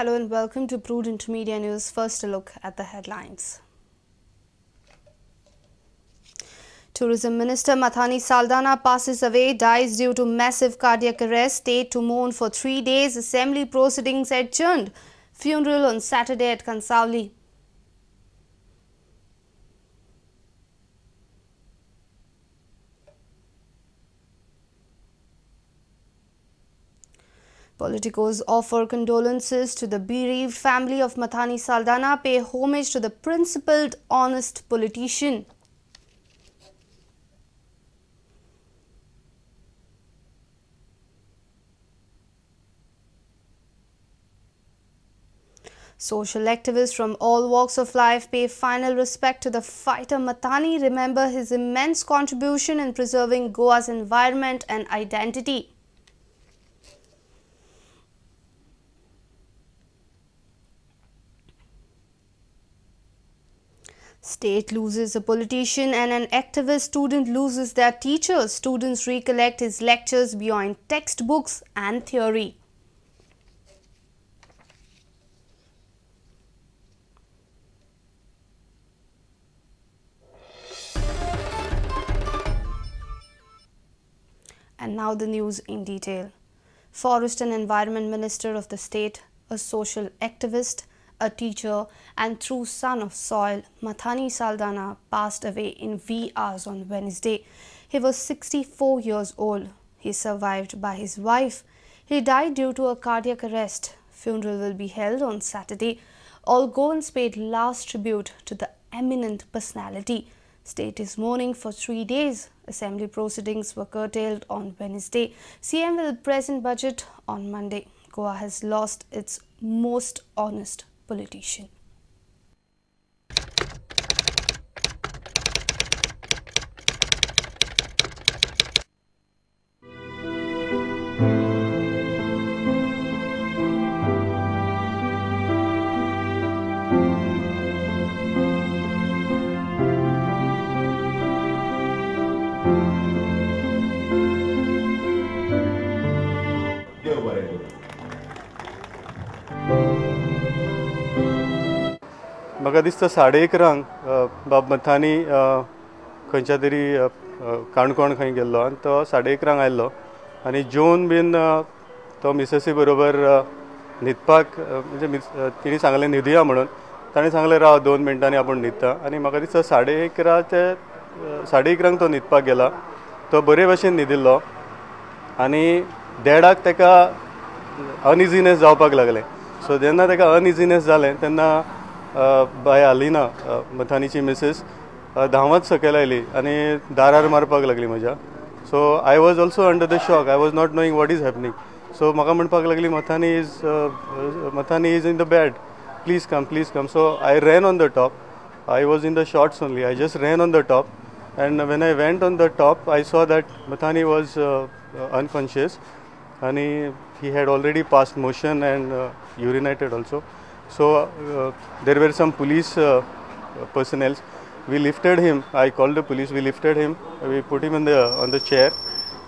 Hello and welcome to Prudent Media News. First, a look at the headlines. Tourism Minister Mathani Saldanha passes away, dies due to massive cardiac arrest, state to mourn for 3 days, assembly proceedings adjourned. Funeral on Saturday at Cansaulim. Politicos offer condolences to the bereaved family of Mathani Saldanha, pay homage to the principled, honest politician. Social activists from all walks of life pay final respect to the fighter Mathani, remember his immense contribution in preserving Goa's environment and identity. State loses a politician and an activist, student loses their teacher. Students recollect his lectures beyond textbooks and theory. And now the news in detail. Forest and Environment Minister of the state, a social activist, a teacher and true son of soil, Mathani Saldanha, passed away in wee hours on Wednesday. He was 64 years old. He survived by his wife. He died due to a cardiac arrest. Funeral will be held on Saturday. All Goans paid last tribute to the eminent personality. State is mourning for 3 days. Assembly proceedings were curtailed on Wednesday. CM will present budget on Monday. Goa has lost its most honest politician. म्हाका दिसता 11:30 बाब मथानी खंयच्या तरी काणकोण खंय गेल्लो आनी तो 11:30 आयल्लो आनी जेवन बीन तो मिसेसी बरोबर न्हिदपाक म्हणजे तिणी सांगलें न्हिदया म्हणून, ताणें सांगलें राव 2 मिनटांनी आपूण न्हिदता आनी म्हाका दिसता 11:30 ते 11:30 तो न्हिदपाक गेला. तो बरे भशेन न्हिदिल्लो आनी 1:30 ताका अनइझीनेस जावपाक लागलें. सो जेन्ना ताका अनइझीनेस जालें तेन्ना बाय आलिना मथानीची मिसेस धांवत सकयल आयली आनी दारार मारपाक लागली म्हज्या. So I was also under the shock, I was not knowing what is happening. So म्हाका म्हणपाक लागली Mathani is in the bed, please come, please come. So I ran on the top, I was in the shorts only, I just ran on the top and when I went on the top I saw that Mathani was unconscious आनी he had already passed motion and urinated also. So there were some police personnel. We lifted him. I called the police. We lifted him. We put him on the chair,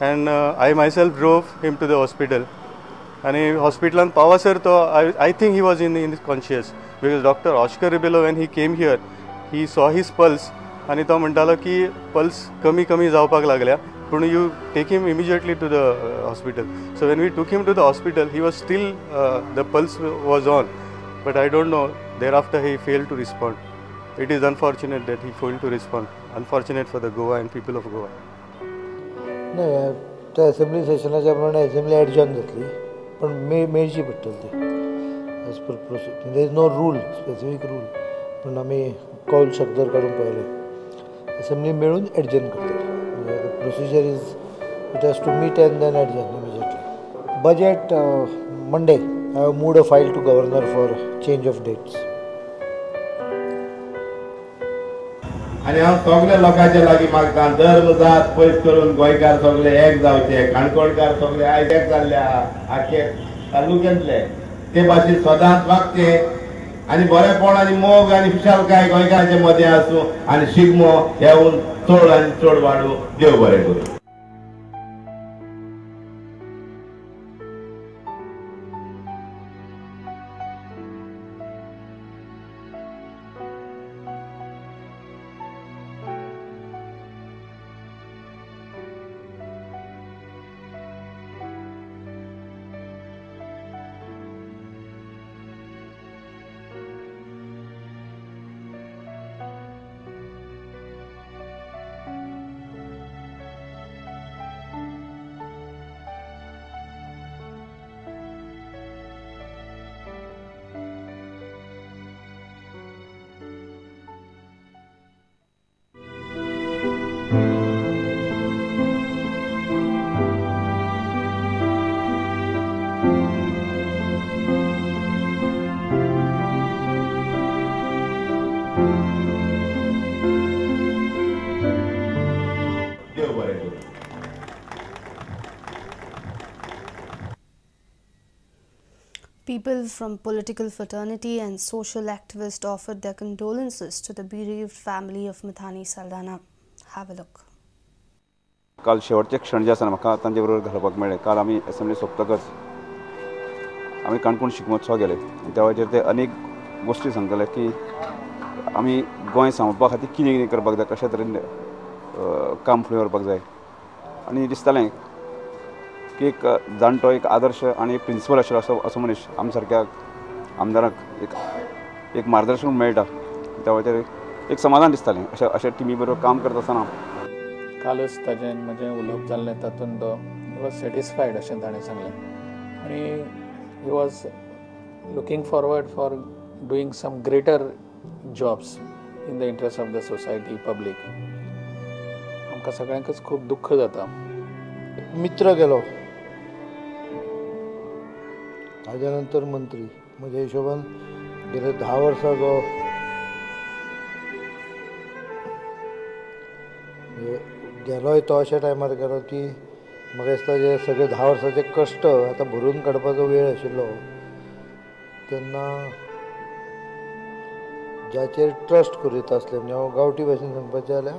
and I myself drove him to the hospital. And hospital on Pavasar, to I think he was in conscious because Dr. Oscar Rebello, when he came here, he saw his pulse. And तो म्हणटालो की pulse कमी कमी जावपाक लागल्या, पूण you take him immediately to the hospital. So when we took him to the hospital, he was still the pulse was on. But I don't know, thereafter he failed to respond. It is unfortunate that he failed to respond. Unfortunate for the Goa and people of Goa. नाही, त्या assembly सेशनाच्या प्रमाणे assembly ॲडजॉर्न जातली, पण मेळची पडटली ती as per procedure. There is no rule, specific rule, पण आमी कॉल शकदर काडून पळयलें, असेंब्ली मेळून ॲडजॉर्न करतली. The procedure is it has to meet and then adjourn immediately. Budget Monday. I have moved a file to governor for change of dates. आनी हांव सगल्या लोकांच्या लागीं मागता, धर्म जात पयस करून गोंयकार सगळे एक जावचे, काणकोणकार सगळे आयज एक जाल्ले आहा, आख्खे तालुक्यांतले ते भाशेन सदांच वागचे आनी बरेपण आनी मोग आनी खुशालकाय गोंयकारांचे मदें आसूं आनी शिगमो येवन चड आनी चड वाडूं. देव बरें करूं. People from political fraternity and social activists offered their condolences to the bereaved family of Mathani Saldanha. Have a look. काल शेवटचे क्षण जे आसा म्हाका तांचे बरोबर घालपाक मेळ्ळे. काल आमी असेंब्ली सोंपतकच आमी काणकोण शिगमोत्सव गेले आनी त्या वेळाचेर ते अनेक गोश्टी सांगताले की आमी गोंय सांबाळपा खातीर कितें कितें करपाक जाय, कशा तरेन काम फुडें व्हरपाक जाय. आनी दिसतालें की एक जाणटो, एक आदर्श आनी एक प्रिंसिपल आशिल्लो असो असो मनीस आम सारक्या आमदारांक एक मार्गदर्शन मेळटा. त्या वेळाचेर एक समाधान दिसतालें अशा अशा टिमी बरोबर काम करता आसतना. कालच ताजें म्हजें उलोवप जाल्लें तातूंत तो he was satisfied अशें ताणें सांगलें आनी he was looking forward for doing some greater jobs in the interest of the society, public. आमकां सगळ्यांकच खूब दुख्ख जाता. मित्र गेलो, ताज्या नंतर मंत्री. म्हज्या हिशोबान गेले 10 वर्सां जो गेलोय तो अशा टायमार गेलो की म्हाका दिसता जे सगळे 10 वर्सांचे कश्ट आतां भरून काडपाचो वेळ आशिल्लो तेन्ना ज्याचेर ट्रस्ट करूं येता आसलें, म्हणजे हांव गांवठी भाशेन सांगपाचें जाल्यार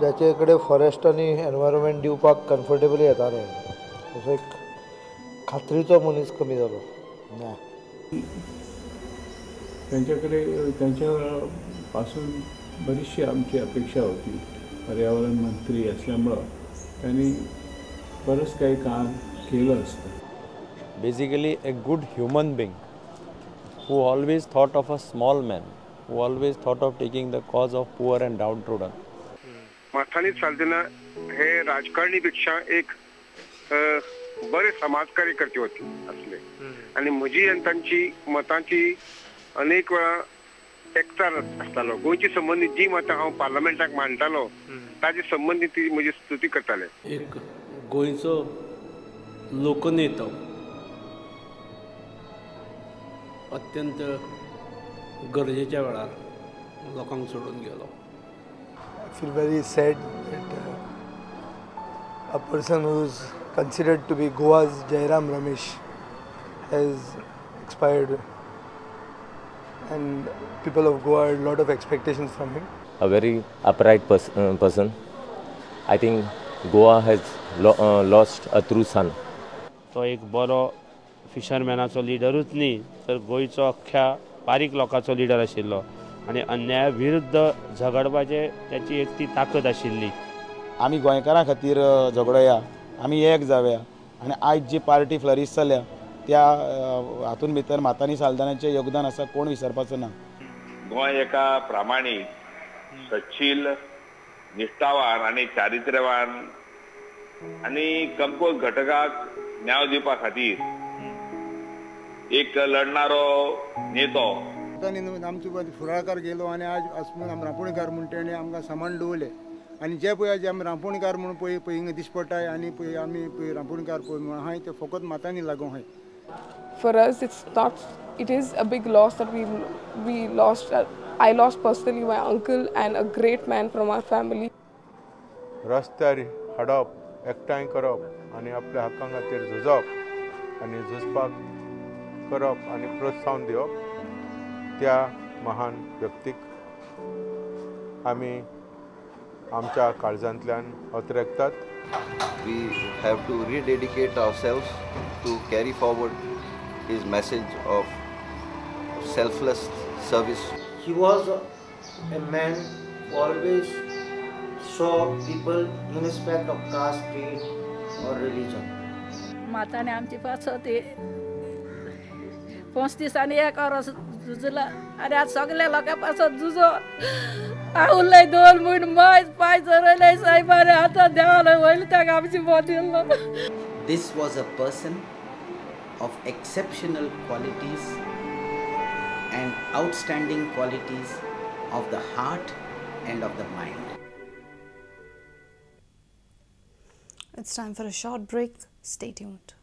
जाचे कडेन फॉरेस्ट आनी एनवायरमेंट दिवपाक कम्फर्टेबली येतालें असो एक खात्रीचो मनीस कमी जालो. ना त्यांच्याकडे त्यांच्यापासून बरीचशी आमची अपेक्षा होती. पर्यावरण मंत्री असल्यामुळं त्यांनी बरंच काही काम केलं असतं. Basically a good human being who always thought of a small man, who always thought of taking the cause of poor and downtrodden. Mathani Saldanha हे राजकारणीपेक्षा एक बरे समाज कार्यकर्ते होते असले आणि म्हजी आनी तांची मतांची अनेक वेळा एकचार आसतालो. गोंयची संबंदीत जी मतां हांव पार्लमेंटाक मांडटालो ताजे संबंदीत ती म्हजी स्तुती करताले. एक गोंयचो लोकनेतो अत्यंत गरजेच्या वेळार लोकांक सोडून गेलो. I feel very sad that a person who is considered to be Goa's Jairam Ramesh has expired, and people of Goa had a lot of expectations from him. A very upright person. I think Goa has lost a true son. तो एक बरो फिशरमॅनाचो लिडरूच न्ही तर गोंयचो अख्ख्या बारीक लोकांचो leader आशिल्लो आनी अन्याया विरुद्ध झगडपाचे त्याची एक ती ताकद आशिल्ली. आमी गोंयकारां खातीर झगडोया, आमी एक जावया आनी आयज जी पार्टी फ्लरीश जाल्या त्या हातून भितर माथानी साल्दानाचें योगदान आसा, कोण विसरपाचो ना. गोंय एका प्रामाणीक, सच्छील, निश्ठावान आनी चारित्र्यवान आनी कमकुवत घटकाक न्याय दिवपा खातीर एक लढणारो नेतो. आमचो फुडाकार गेलो आनी आज आसमून आमी रांपोणकार म्हूण तेणें आमकां सामान दवरलें आनी जे पळय जे आमी रांपोणकार म्हूण पळय पळय हिंगा दिस पडटाय आनी पळय आमी पळय रांपोणकार पळय म्हूण आहाय ते फकत मातांनी लागूं आहाय. For us, it's not. It is a big loss that we lost. I lost personally my uncle and a great man from our family. रस्त्यार हाडप, एकठांय करप आनी आपल्या हक्कां खातीर झुजप आनी झुजपाक करप आनी प्रोत्साहन दिवप त्या महान व्यक्तीक आमी आमच्या काळजांतल्यान अतरेकतात. We have to rededicate ourselves to carry forward his message of selfless service. He was a man who always saw people in respect of caste, creed or religion. माताने आमची पासत 5 दिसांनी एक वरस झुजला आनी आज सगळ्या लोकां पासत झुजो उरले 2 म्हयने मायज पांय चरयले सायबाने आतां देवाले वयले ताका आमची बदल्लो. This was a person of exceptional qualities and outstanding qualities of the heart and of the mind. It's time for a short break. Stay tuned.